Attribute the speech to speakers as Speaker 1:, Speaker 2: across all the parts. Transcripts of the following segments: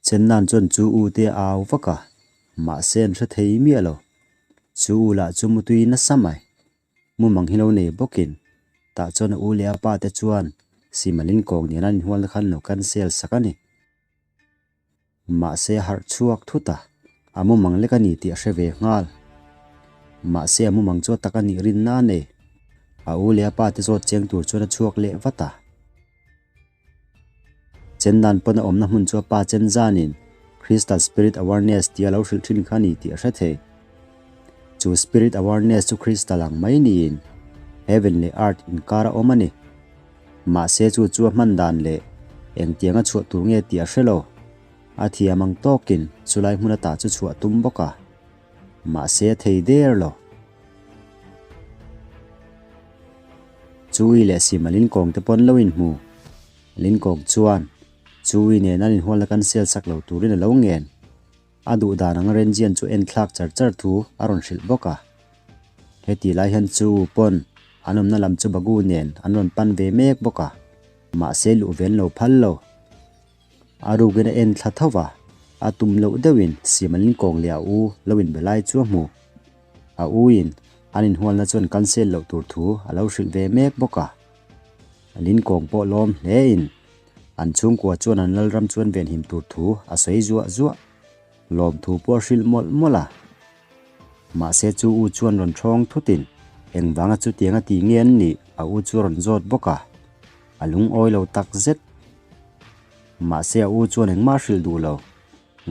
Speaker 1: Chennan chuan chu u te a au vak a, mahse an hre thei miah lo. Chu u lah chu mutui nasa mai. Mumang hi lo nei bawkin tah chuan a u leh a pa te chuan Simalin kawng nena an inhualna khan lo cancel sak a ni. Mahse a harh chhuak thut a, a mumang lek a ni tih a hre ve nghal. Mahse a mumang chu a tak a nih rinna a nei. A u leh a pa te zawt cheng tur chuan a chhuak leh vat a. Chendan pawn a awmna hmun chu a pa chen zanin Crystal Spirit Awareness tia lo hrilh thin kha a ni tih a hre thei. Chu Spirit Awareness chu Crystal ang mai niin Heaven leh Earth inkar a awm a ni. Mahse chu chu a hman dan leh engtianga chhuah tur nge tih a hre lo. A thiam ang tawkin chulai hmun ata chu chhuah tum bawk a. Mahse a thei der lo. Chui leh Sima Linkawng te pawn lo inhmu. Linkawng chuan Chui nen an inhualna cancel sak lo turin a lo ngen. A duh dan ang Renjian chu en thlak char char thu a rawn hrilh bawk a. Heti lai hian Chu pawn an awmna lam chu Bagu nen an rawn pan ve mek bawk a, mahse luh ven lo phal lo. A rukin a en thla tho va, a tum loh deuhin Sima Linkawng leh a u lo inbe lai chu a hmu. A uin an inhualna chuan cancel loh tur thu a lo hrilh ve mek bawk a. Linkawng pawh lawm hlein an chhungkua chuan an lalram chuan venhim tur thu a sawi zuah zuah. Lawm thu pawh a hrilh mawlh mawlh a. Mahse chu u chuan rawn thawng thutin engvanga chutiang a tih nge an nih a u chu a rawn zawt bawk a. A lungawi lo tak zet. Mahse a u chuan engmah a hrilh duh lo.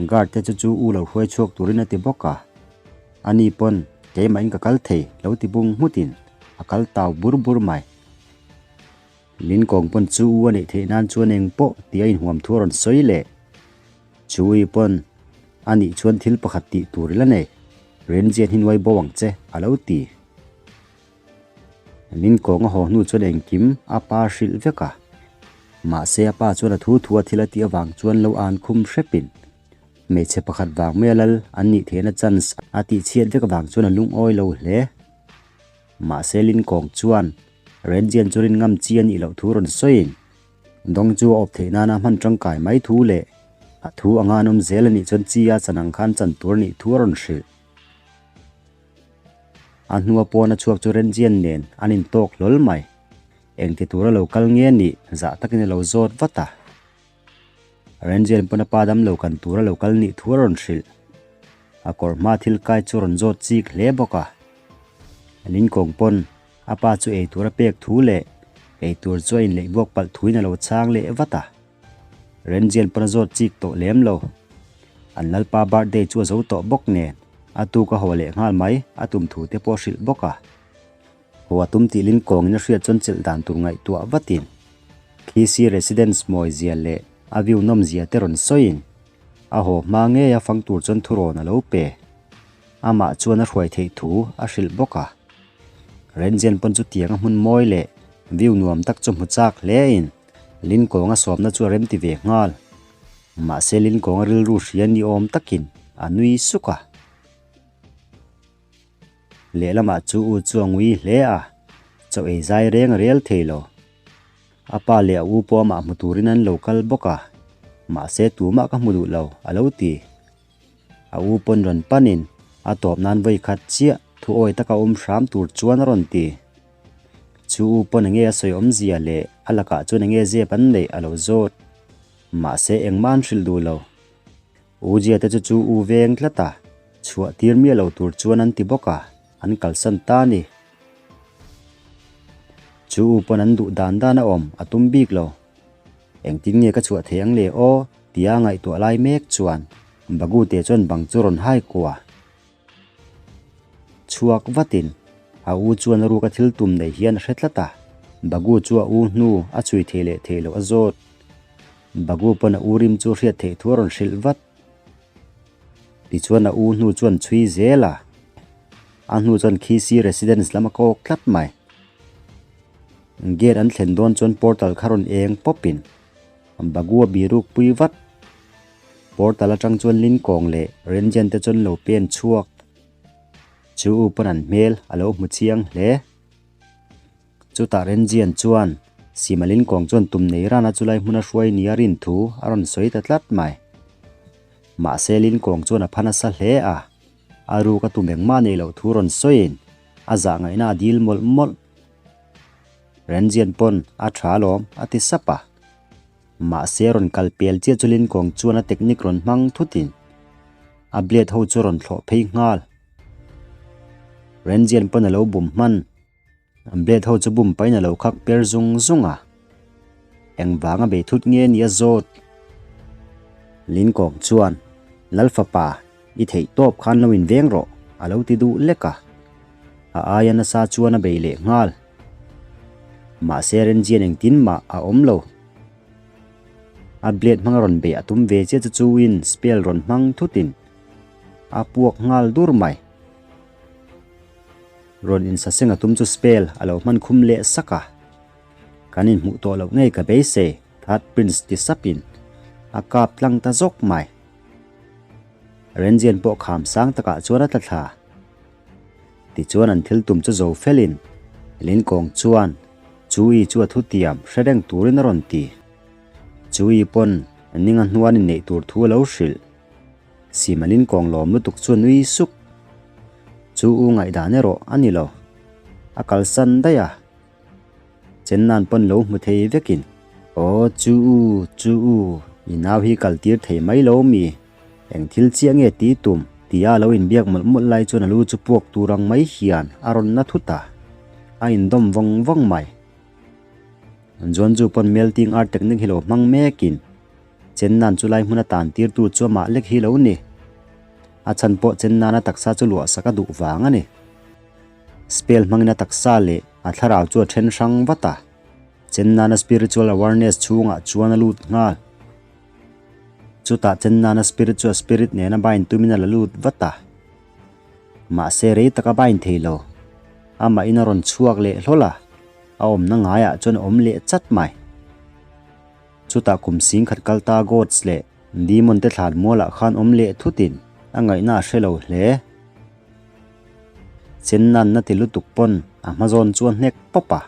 Speaker 1: Guard te chu chu u lo hruai chhuak turin a ti bawk a, ani pawn keimah in ka kal thei lo ti bung nghut in a kal tau bur bur mai. Linkawng pawn chu u a neih theih nan chuan eng pawh tih a inhuam thu a rawn sawi leh. Chu ui pawn a nih chuan thil pakhat tih tur ila nei, Renjian hi nuai bo ang che a lo ti. Linkawng a haw hnu chuan engkim a pa hrilh vek a, mahse a pa chuan a thu thu a thil a tih avang chuan lo an khum hrepin hmeichhe pakhat vang mai a lal an nih theihna chance a tih chhiat vek avang chuan a lungawi lo hle. Mahse Linkawng chuan Renjian chu rin ngam chi a nih loh thu rawn sawiin dawng chu a awp theih nana hman tangkai mai thu leh a thu anga an awm zel a nih chuan chi a chan ang khan chan tur a nih thu a rawn hrilh. A hnua pawn a chhuak chu Renjian nen an intawk hlawl mai. Engti tura lo kal nge nih zah takin a lo zawt vat a. Renjian pawn a pa dam lo kan tura lo kal nih thu a rawn hrilh. A kawr hma thil kai chu a rawn zawt chik hle bawk a. Linkawng pawn a pa chu eitur a pek thu leh eitur chu a inleih buak palh thuin a lo chang leh vat a. Renjian pawn a zawt chik tawh lem lo. An lalpa birthday chu a zo tawh bawk nen a tuk a haw leh nghal mai a tum thu te pawh a hrilh bawk a. Haw a tum tih lin kawngin a hriat chuan chelh dan tur ngaihtuah vatin Khisi residence mawi zia leh a view nawm zia te rawn sawiin a haw hma ngei a fang tur chuan thurawn a lo pe. Amah chuan a hruai theih thu a hrilh bawk a. Renjian pawn chutiang a hmun mawi leh view nuam tak chu hmu chak hlein Linkawnga sawmna chu a remti ve nghal. Mahse Linkawnga rilru hria ni awm takin a nui suk a. Lehlamah chu u chu a ngui hle a, chaw ei zai reng a rel thei lo. A pa leh a u pawh amah hmu turin an lo kal bawk a, mahse tumah ka hmu duh lo a lo ti. A u pawn rawn panin a tawp nan vawi khat chiah thu awi taka awm hram tur chuan a rawn ti. Chu u pawn enge a sawi awmzia leh a lakah chuan enge zep an neih a lo zawt. Mahse engmah an hrilh duh lo. U Jia te chu chu u veng tlat a, chhuah tir miah lo tur chuan an ti bawk a, an kalsan ta a ni. Chu u pawn an duh dan dan a awm a tum bik lo. Engtin nge ka chhuah thei ang le aw tia ngaihtuah lai mek chuan Bagute chuan bang chu rawn hai kua. Chhuak vatin a u chuan a ruka thil tum nei hian a hre tlat a, Bagu chu a u hnu a chhui thei leh thei loh a zawt. Bagu pawn a u rim chu hriat theih thu a rawn hrilh vat. Tichuan a u hnu chuan chhui zel a, a hnu chuan Khisi Residence lam a kawk tlat mai. Gate an thlen dawn chuan portal kha rawn eng pawpin Bagua biruk pui vat. Portal atang chuan Linkawng leh Renjian te chuan lo pen chhuak. Chu u pawn an hmel a lo hmu chiang hle. Chutah Renjian chuan Sima Linkawng chuan tum nei rana chulai hmuna hruai nia rin thu a rawn sawi ta tlat mai. Mahse Lin Kawng chuan a pha nasa hle a, a ruk a tum engmah nei loh thu rawn sawiin a zah ngaihna a dil mawlh mawlh. Renjian pawn a tha alawm a ti sap a. Mahse rawn kal pel chiah chu Lin Kawng chuan a technique rawn hmang thutin a blade ho chu rawn thlawh phei nghal. Renjian pawn a lo bum hman. An blade ho chu bum pahin a lo khak per zung zung a, engvanga bei thut nge ni a zawt? Linkawng chuan, Lal fapa, i theih tawp khan lo inveng rawh, a lo ti duh lek a. A aia nasa chuan a bei leh nghal. Mahse Renjian engtin mah a awm lo. A blade hmanga rawn bei a tum ve chiah chu chuin spell rawn hmang thutin a puak nghal dur mai. Rawn insaseng a tum chu spell a lo hman khum leh sak a. Kan inhmuh tawh loh ngei ka beisei, Third Prince ti sapin a kap tlang ta zawk mai. Renjian pawh kham sang takah chuan a tla thla. Tichuan an thil tum chu zo felin Linkawng chuan Chui chu a thutiam hre reng turin a rawn ti. Chui pawn ninga hnuan inneih tur thu a lo hrilh. Simalin kawng lawm lutuk chu a nui suk. Chu u ngaihdan erawh a ni lo. A kalsan daih a. Chennan pawn lo hmu thei vekin, Aw chu u, chu u, i nau hi kal tir thei mai lo mi? Eng thil chiah nge ti tum? tia a lo inbiak mawlh mawlh lai chuan a lu chu puak tur ang mai hian a rawn na thut a. A indawm vawng vawng mai. Juanju pawn melting art technique hi lo hmang mekin Chennan chu lai hmuna tan tirtu chu amah lek hi lo ni. A chhan pawh Chennana taksa chu luah sak a duh vang a ni. Spell hmangin a taksa leh a thlarau chu a then hrang vat a. Chennana spiritual awareness chhungah chuan a lut nghal. Chutah Chennana spirit chu a spirit nena bind tumin a la lut vat a. Mahse rei tak a bind thei lo. Amahin a rawn chhuak leh hlawl a, a awmna ngaiah chuan a awm leh chat mai. Chutah kum sing khat kal ta Gods leh Demon te thlan mualah khan awm leh thutin a ngaihna a hre lo hle. Chennan na ti lutuk pawn a hma zawn chu a hnek pawp a.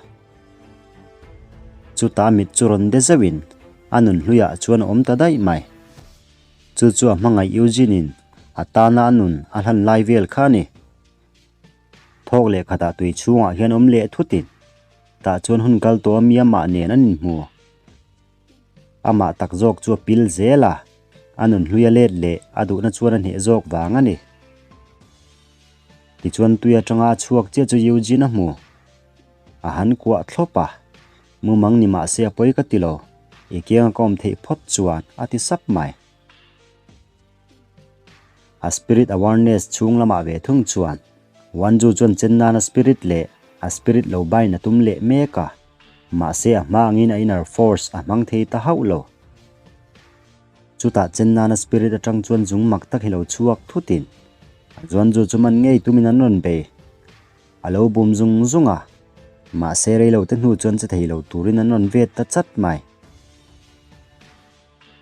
Speaker 1: Chutah mit chu rawn de zeuhin a nun hluiah chuan a awm ta daih mai. Chu chu a hmangaih Eugene in a tana a nun a hlan lai vel kha a ni. Thawk leh khatah tui chhungah hian awm leh thutin tah chuan hun kal tawh a mi amah nen an inhmu. Amah tak zawk chu a pil zel a, a nun hlui a let leh a duhna chuan a hneh zawk vang a ni. Tichuan tui atanga a chhuak chiah chu Eugene a hmu. A han kuah thlawp a, mumang ni mah se a pawi ka ti lo, i kianga ka awm theih phawt chuan a ti sap mai. A spirit awareness chhung lamah ve thung chuan Wanju chuan chen nana spirit leh a spirit lo bind a tum leh mek a, mahse a hma angin a inner force a hmang thei ta hauh lo. Chutah chen nana spirit atang chuan zung mak tak hi lo chhuak thutin Wanju chu man ngei tumin an rawn bei. A lo bum zung zung a, mahse reilote hnu chuan che thei lo turin an rawn vet ta chat mai.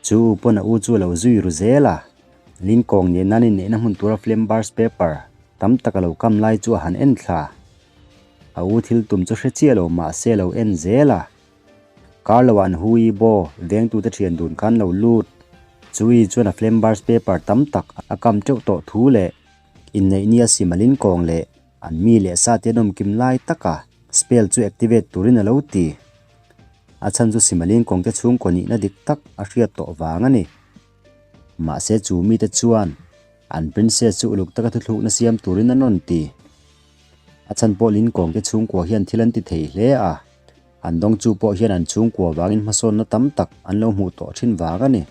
Speaker 1: Chu u pawn a u chu a lo zui ru zel a, Linkawng nen an inneihna hmun tura flame burst paper tam tak a lo kam lai chu a han en thla. A u thil tum chu hre chiah lo mahse a lo en zel a. Kar loah an hu i baw vengtute thian dun khan lo lut. Chu i chuan a flame burst paper tam tak a kam teuh tawh thu leh inneih nia sima Linkawng leh an mi leh sa te an awmkim lai taka spell chu activate turin a lo ti. A chhan chu Simalin kawngte chhungkaw nihna dik tak a hriat tawh vang a ni. Mahse chu mite chuan an princess chu uluk taka thuthlukna siam turin an rawn ti. A chhan pawh Lin kawngte chhungkua hian thil an ti thei hle a, an dawng chu pawh hian an chhungkua vangin hmasawnna tam tak an lo hmuh tawh thin vang a ni.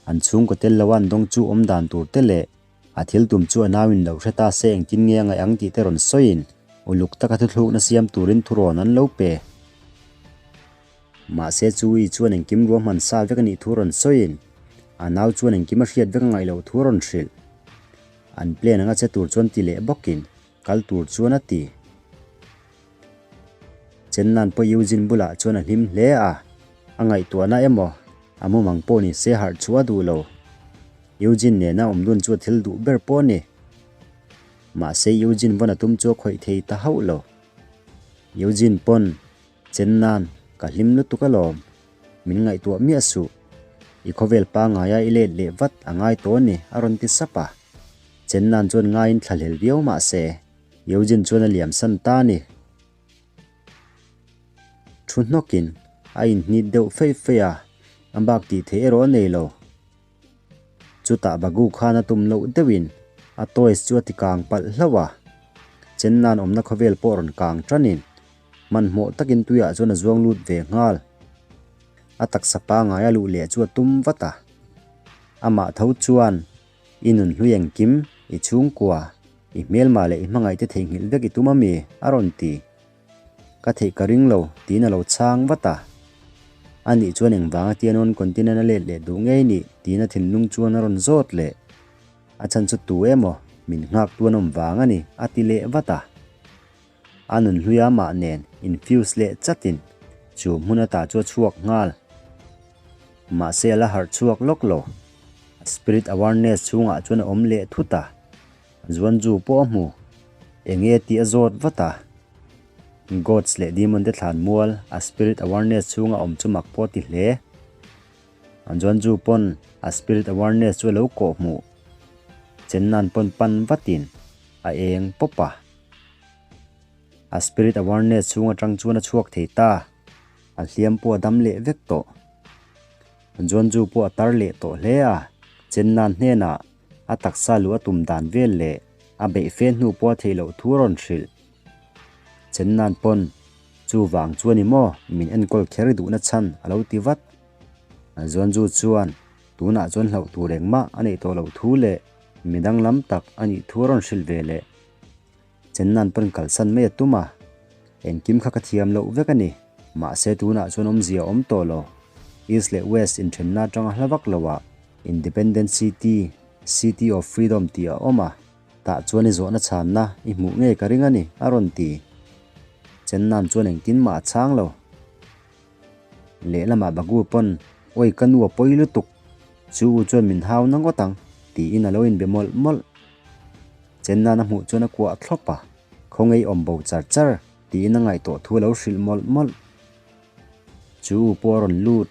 Speaker 1: An chhungkaw tel loa an dawng chu awm dan tur te leh A thil tum chu a nauin lo hre ta se engtin nge a ngaih ang tih te rawn sawiin uluk taka thuthlukna siam turin thurawn an lo pe. Mahse Chui chuan engkim ruahman sa vek a nih thu rawn sawiin a nau chuan engkim a hriat vek a ngaih loh thu a rawn hrilh. An plan anga che tur chuan ti leh bawkin kal tur chuan a ti. Chennan pawh Eugene bulah chuan a hlim hle a, a ngaihtuahna emaw a mumang pawh ni se harh chu a duh lo. Eugene nena awm dun chu a thil duh ber pawh a ni. Mahse Eugene vawn a tum chu a khawih thei ta hauh lo. Eugene pawn, Chennan, ka hlim lutuk alawm. Min ngaihtuah miah suh. I khawvel pangaia i let leh vat a ngai tawh a ni, a rawn ti sap a. Chennan chuan ngaiin thlahlel viau mah se, Eugene chuan a liamsan ta a ni. Thu hnawkin a inhnit deuh feih feih a, a bak tih theih erawh a nei lo. Chutah Bagu khan a tum loh deuhin a toys chu a ti kang palh hlauh a, Chennan awmna khawvel pawh rawn kang tanin hmanhmawh takin tuiah chuan a zuang lut ve nghal. A taksa pangai a luh leh chu a tum vat a, amah tho chuan I nunhlui engkim, i chhungkua, i hmelma leh i hmangaihte theihnghilh vek i tum a mi? a rawn ti. Ka theih ka ring lo, tiin a lo chhang vat a. A nih chuan engvanga Tianwan continent a let leh duh ngei nih? tiin a thinlung chuan a rawn zawt leh. A chhan chu tu emaw min nghak tu an awm vang a ni, a ti leh vat a. A nunhlui amah nen infuse leh chatin chu hmun ata chu a chhuak nghal. Mahse a la harh chhuak lawk lo. Spirit awareness chhungah chuan a awm leh thut a, Zuanju pawh a hmu. Enge tih a zawt vat a. Gods leh Demon te thlan mual a spirit awareness chhunga awm chu mak pawh a ti hle. Zuanju pawn a spirit awareness chu a lo kawh hmuh. Chennan pawn pan vatin a eng pawp a. A spirit awareness chhung atang chuan a chhuak thei ta. A hliam pawh a dam leh vek tawh. Juanju pawh a tar leh tawh hle a, Chennan hnenah a taksa luh a tum dan vel leh a beih fe hnu pawh a theih loh thu a rawn hrilh. Chennan pawn, Chuvang chuan i maw min enkawl kher duhna chhan a lo ti vat. Juanju chuan tunah chuan hlauh tur engmah a neih tawh loh thu leh mi danglam tak a nih thu a rawn hrilh ve leh. Chennan pawn kalsan mai a tum a, engkim kha ka thiam loh vek a ni. Mahse tunah chuan awmzia a awm tawh lo. East leh West inthenna atanga hla vak loah Independent City, City of Freedom tih a awm a, tah chuan i zawhna chhanna i hmuh ngei ka ring a ni, a rawn ti. Chennan chuan engtin mah a chhang lo. Lehlamah Bagu pawn, Awi ka nu a pawi lutuk, chu u chuan min hau na ngawt ang, tiin a lo inbe mawlh mawlh. Chennan a hmuh chuan a kuah thlawp a, Khawngaih awm bo char char, tiin a ngaihtuah thu a lo hrilh mawlh mawlh. Chu u pawh a rawn lut.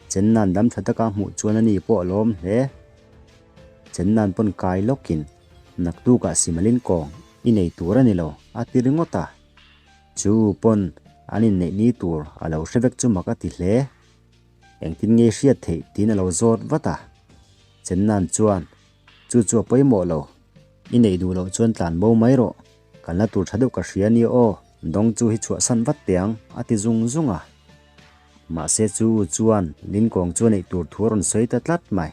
Speaker 1: Chennan dam tha taka a hmuh chuan ani pawh a lawm hle. Chennan pawn kai lawkin, Naktukah Simalin kawng i nei tur a ni lo, a ti ringawt a. Chu pawn an inneih ni tur a lo hre vek chu mak a ti hle. Engtin nge hriat theih tiin a lo zawt vat a. Chennan chuan, Chu chu a pawimawh lo. I neih duh loh chuan tlan bo mai rawh. Kalna tur tha deuh ka hria nia aw, dawng chu hi chhuahsan vat teh ang, a ti zung zung a. Mahse chu u chuan Linkawng chu a neih tur thu a rawn sawi ta tlat mai.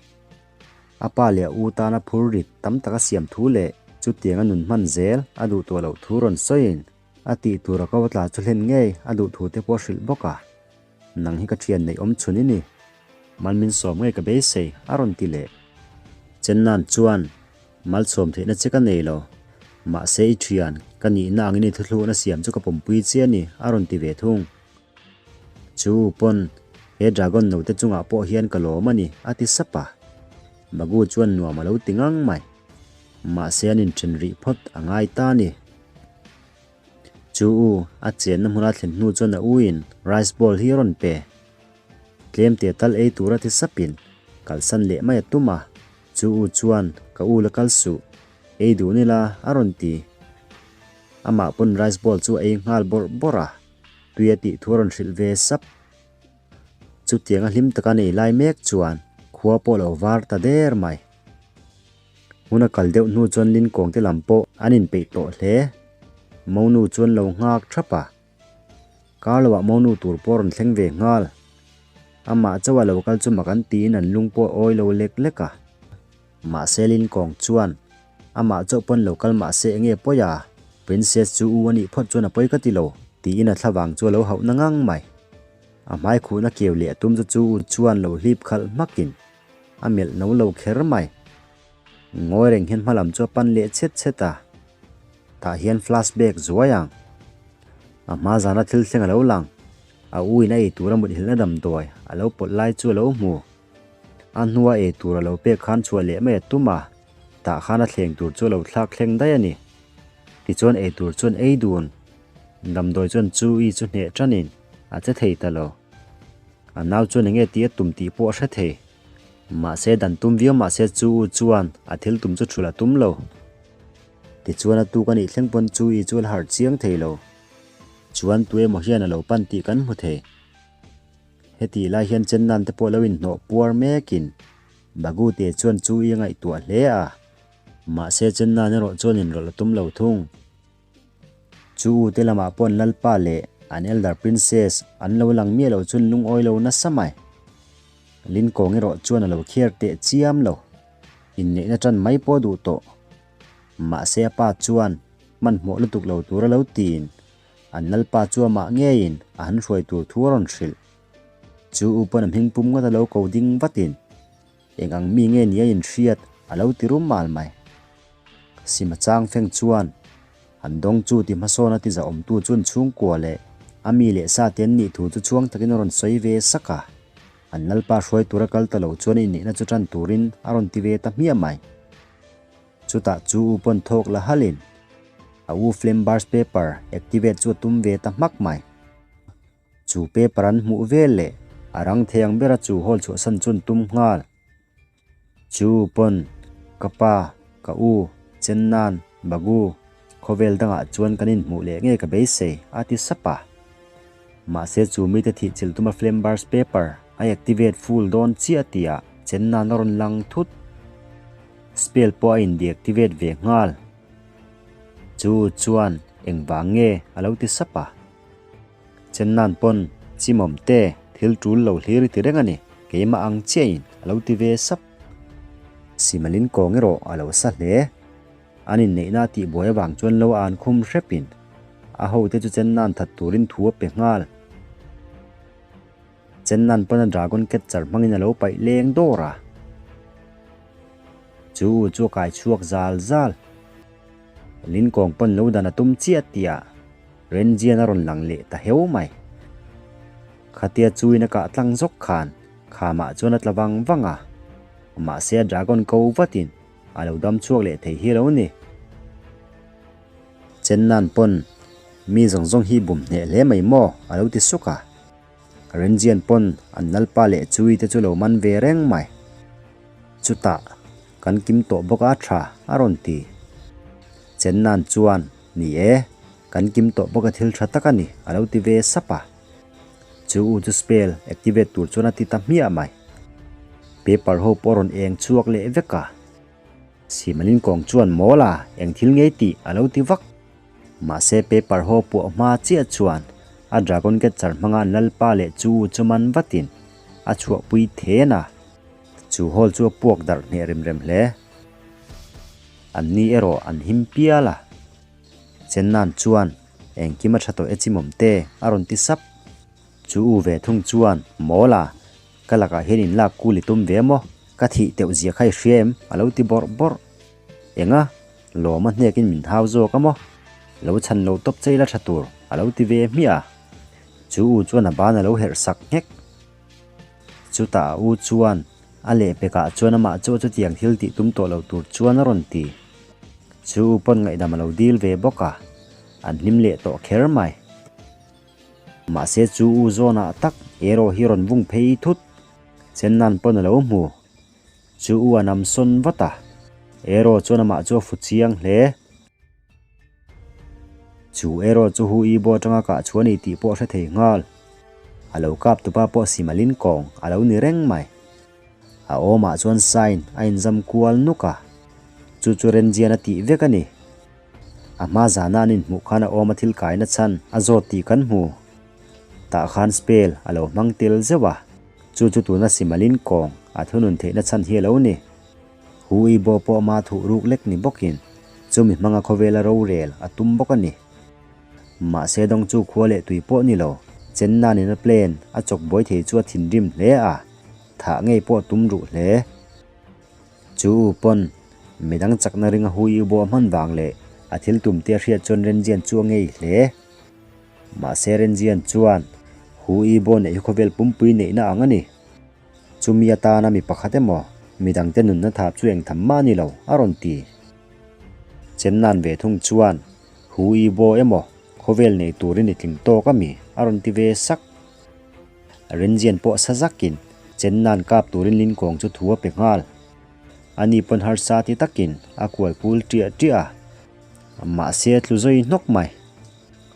Speaker 1: A pa leh a u tana phur rit tam tak a siam thu leh chutiang a nun hman zel a duh tawh loh thu rawn sawiin a tih tur a ko tla chu hlen ngei a duh thu te pawh a hrilh bawk a. Nang hi ka thian neih awm chhun i ni. Mal min sawm ngei ka beisei a rawn ti leh. Chennan chuan malsawm theihna che ka nei lo. Mahse i thian ka nihna angin i thuthlukna siam chu ka pawmpui che a ni a rawn ti ve thung. Chu pawn he dragon note chungah pawh hian ka lawm a ni, a ti sap a. Bagu chuan nuam a lo ti ngang mai. Mahse an inthen rih phawt a ngai ta a ni. Chu u, a chenna hmuna thlen hnu chuan a uin rice bowl hi a rawn pe. Tlem te tal ei tur a ti sapin kalsan leh mai a tum a. Chu u chuan ka u la kal suh, ei duh nila a rawn ti. Amah pawn rice bowl chu a ei nghal bawrh bawrh a. Tui a tih thu a rawn hrilh ve sap. Chutianga hlim taka nei lai mek chuan khua pawh a lo var ta der mai. Hmun a kal deuh hnu chuan Linkawng te lam pawh an inpeih tawh hle. Monu chuan lo nghak thap a. Kar loah monu tur pawh a rawn thleng ve nghal. Amah chauh a lo kal chu mak an tiin an lung pawh a awi lo lek lek a. Mahse Linkawng chuan Amah chauh pawn lo kal mahse enge pawi a? Princess chu u a nih phawt chuan a pawi ka ti lo, tiin a thlavang chu a lo hauh na ngang mai. A hmai khuhna keu leh a tum chu chu u chuan lo hlip khalh hmakin a melh no lo kher mai. Ngawi reng hian hmalam chu a pan leh chhet chhet a, tah hian flashback zuai ang. A hma zana thil thleng a lo lang, a u in a ei tura mut hilhna damdawi a lo pawlh lai chu a lo hmu. A hnua ei tur a lo pek khan chhuah leh mai a tum a, tah khan a thleng tur chu a lo thlak thleng daih a ni. Tichuan ei tur chuan ei dun. Damdawi chuan chu i chu hneh tanin a che thei ta lo. A nau chuan enge tih a tum tih pawh a hre thei. Mahse dan tum viau mahse chu u chuan a thil tum chu thulh a tum lo. Tichuan a tuk a nih thleng pawn chu i chu a la harh chiang thei lo. Chuan tu emaw hian a lo pan tih kan hmu thei. Hetih lai hian Chennan te pawh lo inhnawh puar mekin Bagute chuan chu i a ngaihtuah hle a. Mahse Chennan erawh chuan inrawlh a tum lo thung. Chu u te lamah pawh an lalpa leh an elder princess an lo lang miah loh chuan lungawi lo nasa mai. Linkawng erawh chuan a lo khiar teh chiam lo. Inneihna tan mai pawh duh tawh. Mahse a pa chuan hmanhmawh lutuk lo tur a lo tiin an lalpa chu amah ngeiin a han hruai tur thu a rawn hrilh. Chu u pawn a hming pum ngawt a lo ko ding vatin Eng ang mi nge nia inhriat a lo ti rum mal mai. Sima chang feng chuan an dawng chu ti hmasawn a ti zahawmtu chuan chhungkua leh a mi leh sa te an nih thu chu chhuang takin a rawn sawi ve sak a. An lalpa hruai tura kal ta lo chuan inneihna chu tan turin a rawn ti ve ta hmiah mai. Chutah chu u pawn thawk la halin a u flame burst paper activate chu a tum ve ta hmak mai. Chu paper an hmuh vel leh a rang thei ang bera chu hall chhuahsan chu an tum nghal. Chu pawn ka pa, ka u, Chennan, Bagu, khawvel dangah chuan kan inhmuh leh ngei ka beisei a ti sap a. Mahse chu mite thih chilh tuma flame burst paper a activate full dawn chiah tihah Chennan a rawn lang thut. Spell pawh a in deactivate ve nghal. Chu chuan engvang nge a lo ti sap a. Chennan pawn chimawm te thil tul lo hlir i ti reng a ni, keimah ang chiahin a lo ti ve sap. Simalin kawng erawh a lo sa hle. An inneihna a tihbuai avang chuan lo an khum hrepin a hote chu Chennan that turin thu a pe nghal. Chennan pawn a dragon catcher hmangin a lo paih leng dawr a. Chu u chu a kai chhuak zal zal. Linkawng pawn lo dan a tum chiah tihah Renjian a rawn lang leh ta heu mai. Khatia chuin a kah tlang zawk khan khamah chuan a tla vang vang a, mahse a dragon ko vatin a lo dam chhuak leh thei hi lo ni. Chennan pawn mi zawng zawng hi bum hneh hle mai maw a lo ti suk a. Renjian pawn an lalpa leh chui te chu lo man ve reng mai. Chutah kan kim tawh bawk a tha a rawn ti. Chennan chuan Ni e, kan kim tawh bawk a thil tha tak a ni, a lo ti ve sap a. Chu u chu spell activate tur chuan a ti ta hmiah mai. Paper ho pawh a rawn eng chhuak leh vek a. Simalin kawng chuan mawl a, eng thil ngei tih a lo ti vak. Mahse paper ho puah hma chiah chuan a dragon catcher hmanga an lalpa leh chu u chu man vatin a chhuahpui then a. Chu hall chu a puak darh hneh rem rem hle. An ni erawh an him pial a. Chennan chuan, Engkim a tha tawh e chimawm te, a rawn ti sap. Chu u ve thung chuan, Mawl a, ka lakah hian in lak kul i tum ve maw? Ka thih teuh zia kha i hria em? a lo ti bawrh bawrh. Enga, lawm a hnekin min hau zawk a maw? Lo chhan lo tawp che ila tha tur, a lo ti ve hmiah a. Chu u chuan a ban a lo herh sak nghek. Chutah a u chuan a lehpekah chuan amah chu chutiang thil tih tum tawh lo tur chuan a rawn ti. Chu u pawn ngaihdam a lo dil ve bawk a, an hlim leh tawh kher mai. Mahse chu u zawnah tak erawh hi rawn vung phei thut. Chennan pawn a lo hmu. Chu u a nam sawn vat a, erawh chuan amah chu a fu chiang hle. Chu erawh chu Hu I bo atanga kah chhuah a ni tih pawh a hre thei nghal. A lo kap tupa pawh Simalin kawng a lo ni reng mai. A awmah chuan sign a inzam kual nuk a, chu chu Renjian a tih vek a ni. A hma zana an inhmuh khan a awma thil kaina chhan a zawt tih kan hmu. Tah khan spell a lo hmang tel zeuh a, chu chu tuna Simalin kawng a thunun theihna chhan hi a lo ni. Hu I Bo pawh ama thuh ruk lek ni bawkin chumi hmanga khawvela rorel a tum bawk a ni. Mahse dawng chu khua leh tui pawh ni lo, Chennanin a plane a chawk buai thei chu a thinrim hle a, thah ngei pawh a tum ruh hle. Chu u pawn midang chakna ringa Hu I Bo a hman vang leh a thil tum te a hriat chuan Renjian chu a ngei hle. Mahse Renjian chuan Hu I Bo neih hi khawvel pumpui neihna ang a ni. Chumi atana mi pakhat emaw, midangte nunna thap chu engtham mah a ni lo, a rawn ti. Chennan ve thung chuan, Hu i bo emaw, khawvel nei turin i tling tawk a mi? a rawn ti ve sak. Renjian pawh sa zakin, Chenna'n kap turin Linkawng chu thu a pe nghal. Ani pawn harsa ti takin a kuai kul ṭiah ṭiah a, mahse a tlu zawi hnawk mai.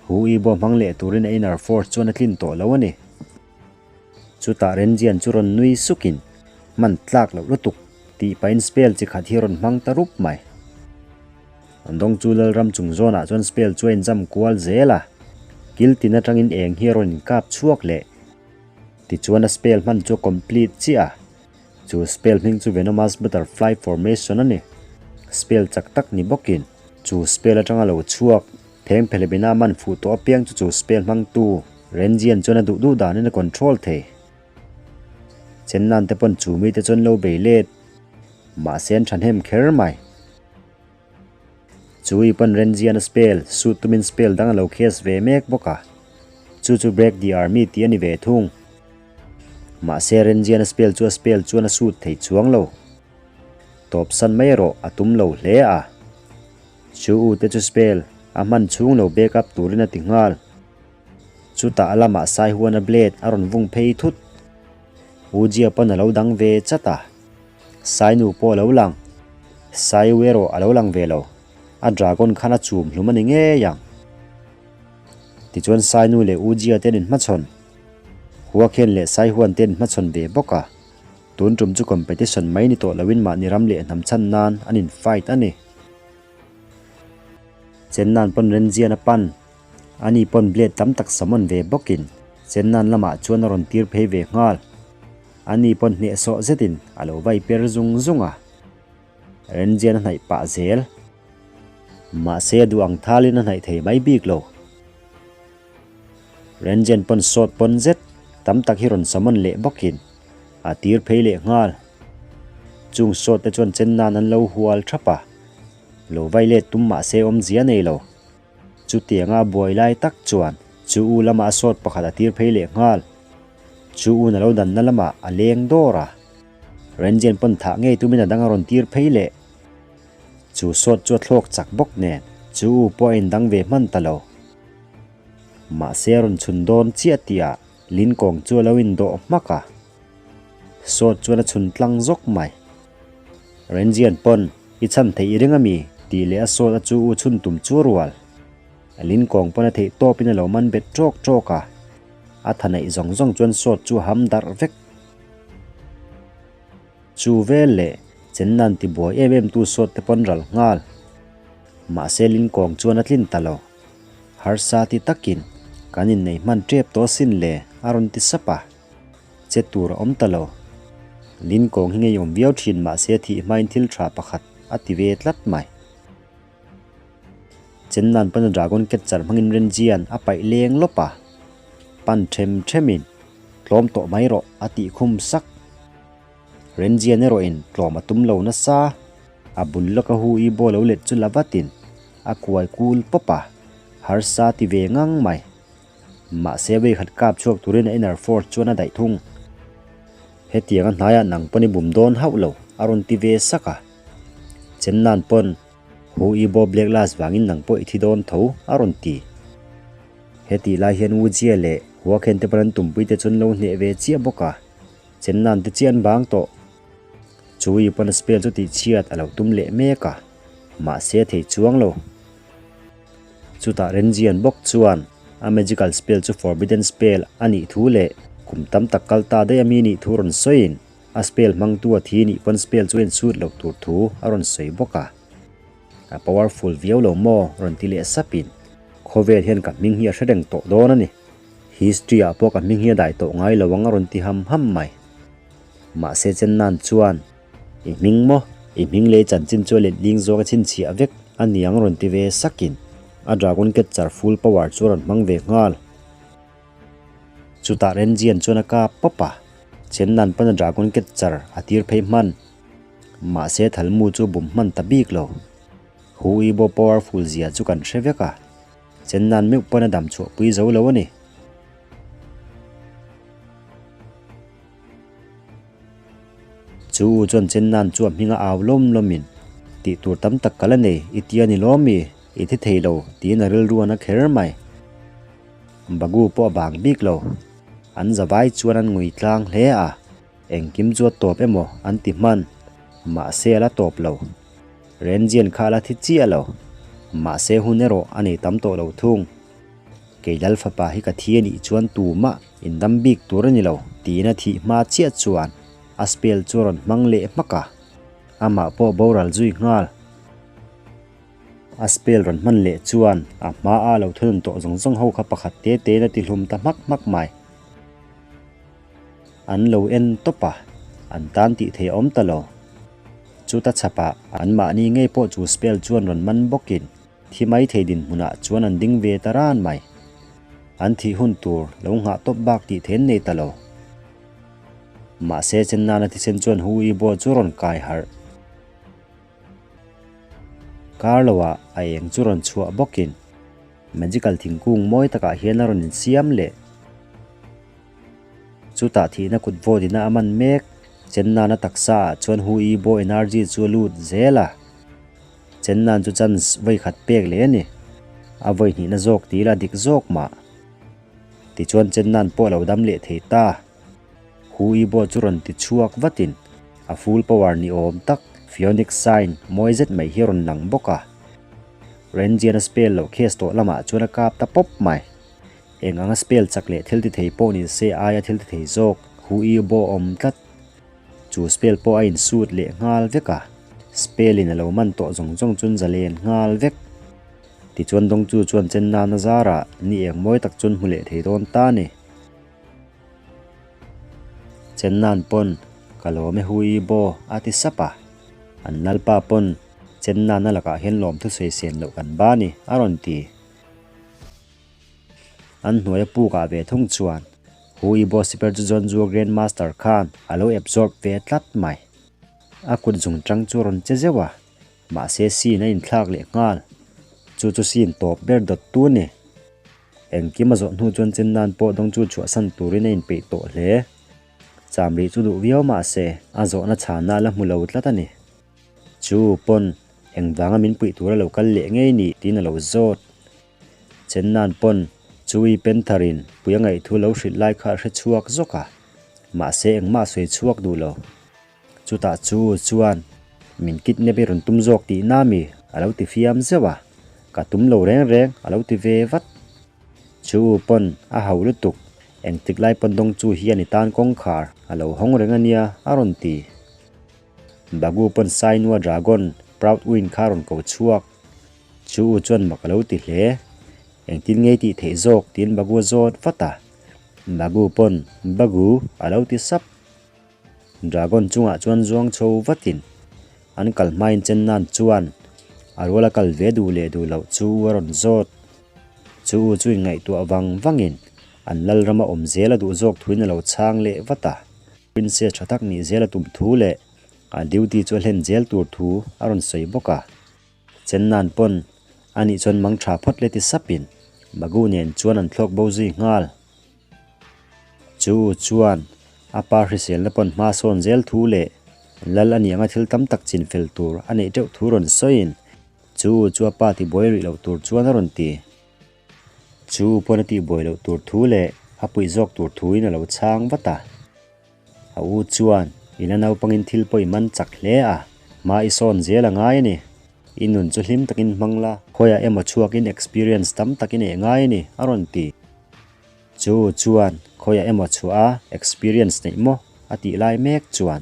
Speaker 1: Hu i bo hmang leh turin a inner force chuan a tlin tawh lo a ni. Chutah Renjian chu rawn nui sukin, Hman tlak loh lutuk, tih pahin spell chi khat hi a rawn hmang ta rup mai. An dawng chu Lalram chung zawnah chuan spell chu a inzam kual zel a, kil tin atangin eng hi a rawn inkap chhuak leh. Tichuan a spell hman chu a complete chiah a, chu spell hming chu Venomous Butterfly Formation a ni. Spell chak tak ni bawkin chu spell atanga lo chhuak pheng phelebina a man fuh tawh apiang chu chu spell hmangtu Renjian chuan a duh duh danin a control thei. Chennan te pawn chu mite chuan lo bei let mahse an thahnem kher mai. Chui pawn Renjian a spell suit tumin spell dang a lo cast ve mek bawk a, chu chu Break the Army tih a ni ve thung. Mahse Renjian a spell chu a spell chuan a suit thei chuang lo. Tawp san mai erawh a tum lo hle a. Chu u te chu spell a hman chhung lo back up turin a ti nghal. Chutah a lamah sai huan a blade a rawn vung phei thut. U Jia pawn a lo dang ve chat a. Sainu pawh a lo lang. Saiu erawh a lo lang ve lo. A dragon khan a chum hlum a ni ngei ang. Tichuan Sainu leh U Jia te an inhmachhawn. Huakhen leh Saihuan te an inhmachhawn ve bawk a. Tun tum chu competition mai ni tawh loin mahni ram leh hnam chhan nan an in fight a ni. Chennan pawn Renjian a pan. Ani pawn blade tam tak summon ve bawkin Chennan lamah chuan a rawn tir phei ve nghal. Ani pawn hnehsawh zetin a lo vai per zung zung a, Renjian a hnaih pah zel. Mahse a duh ang thalin a hnaih thei mai bik lo. Renjian pawn sawt pawn zet tam tak hi rawn summon leh bawkin a tir phei leh nghal. Chung sawt te chuan chen nan an lo hual thap a, lo vai let tum mahse awmzia nei lo. Chutianga a buai lai tak chuan chu u lama a sawt pakhat a tir phei leh nghal. Chu un a lo danna lamah a leng dawr a, Renjian pawn thah ngei tumin a dang a rawn tir phei leh. Chu sawt chu a thlawk chak bawk nen chu u pawh a indang ve hman ta lo. Mahse a rawn chhun dawn chiah tihah Lin kawng chu a lo indawh hmak a, sawt chuan a chhun tlang zawk mai. Renjian pawn i chhan theih i ring a mi? tih leh a sawt a chu u chhun tum chu a rual. Lin kawng pawn a theih tawpin a lo man bet ṭawk ṭawk a. A tha neih zawng zawng chuan sawt chu a ham darh vek. Chu vel leh Chennan ti buai em em tu sawt te pawn ral nghal. Mahse Linkawng chuan a tlin ta lo. Harsa ti takin kan innei hman tep tawh sin le a rawn ti sap a. Che tur a awm ta lo. Linkawng hi ngeiawm viau thin mahse thih hmain thil tha pakhat a ti ve tlat mai. Chennan pawn a dragon catcher hmangin Renjian a paih leng lawp a, pan them themin tlawm tawh mai rawh a tih khum sak. Renjian erawhin tlawm a tum lo nasa, a bul lawka hu i ball lo let chu la vatin a kuai kul pawp a, harsa ti ve ngang mai. Mahse vei khat kap chhuak turin a inner force chuan a daih thung. Hetianga hnaiah nang pawn i bum dawn hauh lo a rawn ti ve sak a. Chennan pawn Hu i bo Black Last vangin nang pawh i thi dawn tho, a rawn ti. Hetih lai hian Wu Jie leh Hua Khen te pawn an tumpui te chuan lo hneh ve chiah bawk a, Chennan te chiah an bang tawh. Chu i pawn a spell chu tihchhiat a lo tum leh mek a, mahse a thei chuang lo. Chutah Renjian bawk chuan a magical spell chu forbidden spell a nih thu leh kum tam tak kal ta daih a mi nih thu rawn sawiin, A spell hmangtu a thi nih pawn spell chu a insut loh tur thu a rawn sawi bawk a. A powerful viau lo maw rawn ti leh sapin khawvel hian ka hming hi a hre reng tawh dawn a ni. History ah pawh ka hming hi a dai tawh ngai lo ang a rawn ti ham ham mai. Mahse Chennan chuan I hming maw? I hming lei chanchin chu a letling zawk a chhinchhiah vek a niang rawn ti ve sakin a dragon catcher full power chu a rawn hmang ve nghal. Chutah Renjian chuan a kap pawp a, Chennan pawn a dragon catcher a tir phei hman. Mahse Thalmu chu bum hman ta bik lo. Hu Ibo powerful zia chu kan hre vek a, Chennan meuh pawn a dam chhuah pui zo lo a ni. Chu u chuan Chennan chu a hming a au lawm lawmin, Tih tur tam tak ka la nei, i tia ni lawm mi? I thi thei lo, tiin a rilru an a kher mai. Bagu pawh a bang bik lo. An zavai chuan an ngui tlang hle a. Engkim chu a tawp emaw an ti hman. Mahse a la tawp lo. Renjian kha a la thi chiah lo. Mahse hun erawh a nei tam tawh lo thung. Kei Lal fapa hi ka thi a nih chuan tumah indam bik tur a ni lo tiin a thih hma chiah chuan a spell chu a rawn hmang leh hmak a. Amah pawh boral zui nghal. A spell rawn hman leh chuan a hma a lo thunun tawh zawng zawng ho kha pakhat te tein a ti hlum ta hmak hmak mai. An lo en tawp a, an tan tih thei a awm ta lo. Chuta chhapah anmahni ngei pawh chu spell chuan rawn man bawkin thi mai thei dinhmunah chuan an ding ve ta ran mai. An thih hun tur lo nghah tawp bak tih then nei ta lo. Mahse Chennana thisen chuan Hu Yibo chu rawn kai harh. Kar loah a eng chu rawn chhuah bawkin magical thingkung mawi takah hian a rawn insiam leh. Chutah thihna kut vawt ina a man mek. Chennan a taksa ah chuan Hu Yibo energy chu a lut zel a. Chennan chu chance vawi khat pek leh a ni. A vawi hnihna zawk ti ila dik zawk mah. Tichuan Chennan pawh a lo dam leh thei ta. Hu Yibo chu rawn ti chhuak vatin a full power ni awm tak Pheonix sign mawi zet mai hi a rawn lang bawk a. Renjian a spell loh case tawh lamah chuan a kap ta pawp mai. Eng anga spell chak leh thil ti thei pawh ni se aia thil ti thei zawk Hu Yibo awm tlat. Chu spell pawh a insut leh nghal vek a, spell in a lo man tawh zawng zawng chuan zalen nghal vek. Tichuan Dongchu chuan chen nana zarah ni eng mawi tak chuan hmu leh thei dawn ta a ni. Chen nan pawn ka lawm e Hu Yibo a ti sap a, an lalpa pawn chen nana lakah hian lawmthu sawi sen loh kan ba ni a rawn ti. An hnuaia pukah ve thung chuan Hu Yibo siper chu John Zhuo Grand Master khan a lo absorb ve tlat mai. A kut zung tang chu a rawn che zeuh a, mahse scene a inthlak leh nghal. Chu chu scene tawp ber dawt tu a ni. Engkim a zawh hnu chuan chen nan pawh dawng chu chhuahsan turin a inpeih tawh hle. Cham rih chu duh viau mahse a zawhna chhanna a la hmu lo tlat a ni. Chu pawn engvanga min puih tura lo kal leh ngei ni tiin a lo zawt. Chennan pawn Chui Panther-in pui a ngaihthu lo hrilh lai kha a hre chhuak zawk a, mahse engmah a sawi chhuak duh lo. Chutah chu chuan min kidnap i rawn tum zawk tih na mi a lo ti fiam zeuh a, ka tum lo reng reng a lo ti ve vat. Chu pawn a hau lutuk, engtik lai pawn dawng chu hian i tan kawngkhar a lo hawng reng a nia a rawn ti. Bagu pawn Sainua Dragon Proud Wind kha a rawn ko chhuak. Chu u chuan mak a lo ti hle. Engtin ngei tih theih zawk tiin Bagu a zawt vat a. Bagu pawn Bagu a lo ti sap. Dragon chungah chuan zuang chho vatin an kal hmain chen nan chuan a rual a kal ve duh leh duh loh chu u a rawn zawt. Chu u chu inngaihtuah vang vangin an lalrama awm zel a duh zawk thuin a lo chhang leh vat a. Princess tha tak nih zel a tum thu leh a duty chu a hlen zel tur thu a rawn sawi bawk a. Chennan pawn a nih chuan mang tha phawt le ti sapin Bagu nen chuan an thlawk bo zui nghal. Chu chuan a pa hriselna pawn hma sawn zel thu leh lal a nih anga thil tam tak chin fel tur a neih teuh thu rawn sawiin chu chu a pa tibuai rih loh tur chuan a rawn ti. Chu pawn a tihbuai loh tur thu leh a puih zawk tur thuin a lo chhang vat a. A u chuan, I la naupangin thil pawh i man chak hle a, hma i sawn zel a ngai a ni. I nun chu hlim takin hmang la, khawiah emaw chhuakin experience tam tak i neih ngai a ni, a rawn ti. Chu chuan, Khawiah emaw chhuah a, experience neih maw? a tih lai mek chuan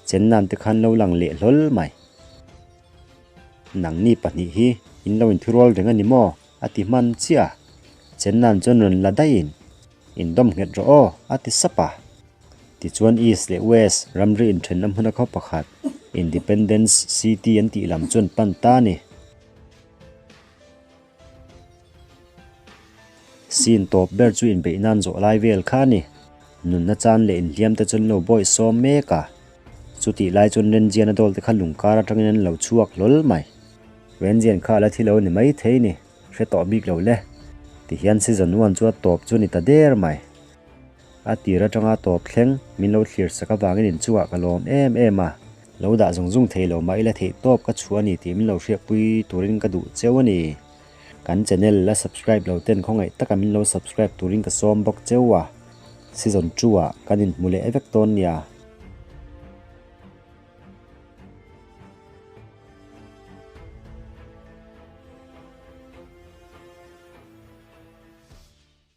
Speaker 1: Chennan te khan lo lang leh hlawl mai. Nangni pahnih hi in lo inthurual reng a ni maw? a ti hman chiah a. Chennan chuan rawn la daihin, Indawm nghet rawh aw, a ti sap a. Tichuan East leh West ramri inthenna hmuna khaw pakhat, Independence City an tih lam chuan pan ta a ni. Scene tawp ber chu inbeih nan zawh lai vel kha a ni. Nunna chan leh inhliam te chuan lo bawih sawm mek a. Chutih lai chuan Renjian a dawl te kha lungkar atangin an lo chhuak hlawl mai. Renjian kha a la thi lo ni maithei ni. Hre tawh bik lo le. Tihian season one chu a tawp chu ni ta der mai. A tir atanga tawp thleng min lo thlir sak avangin inchungah ka lawm em em a. Lo dah zung zung thei lo mah ila theih tawp ka chhuah a ni tih min lo hriatpui turin ka duh cheu a ni. Kan channel la subscribe lo ten khawngaih taka min lo subscribe turin ka sawm bawk cheu a. Season two ah kan inhmu leh vek dawn nia.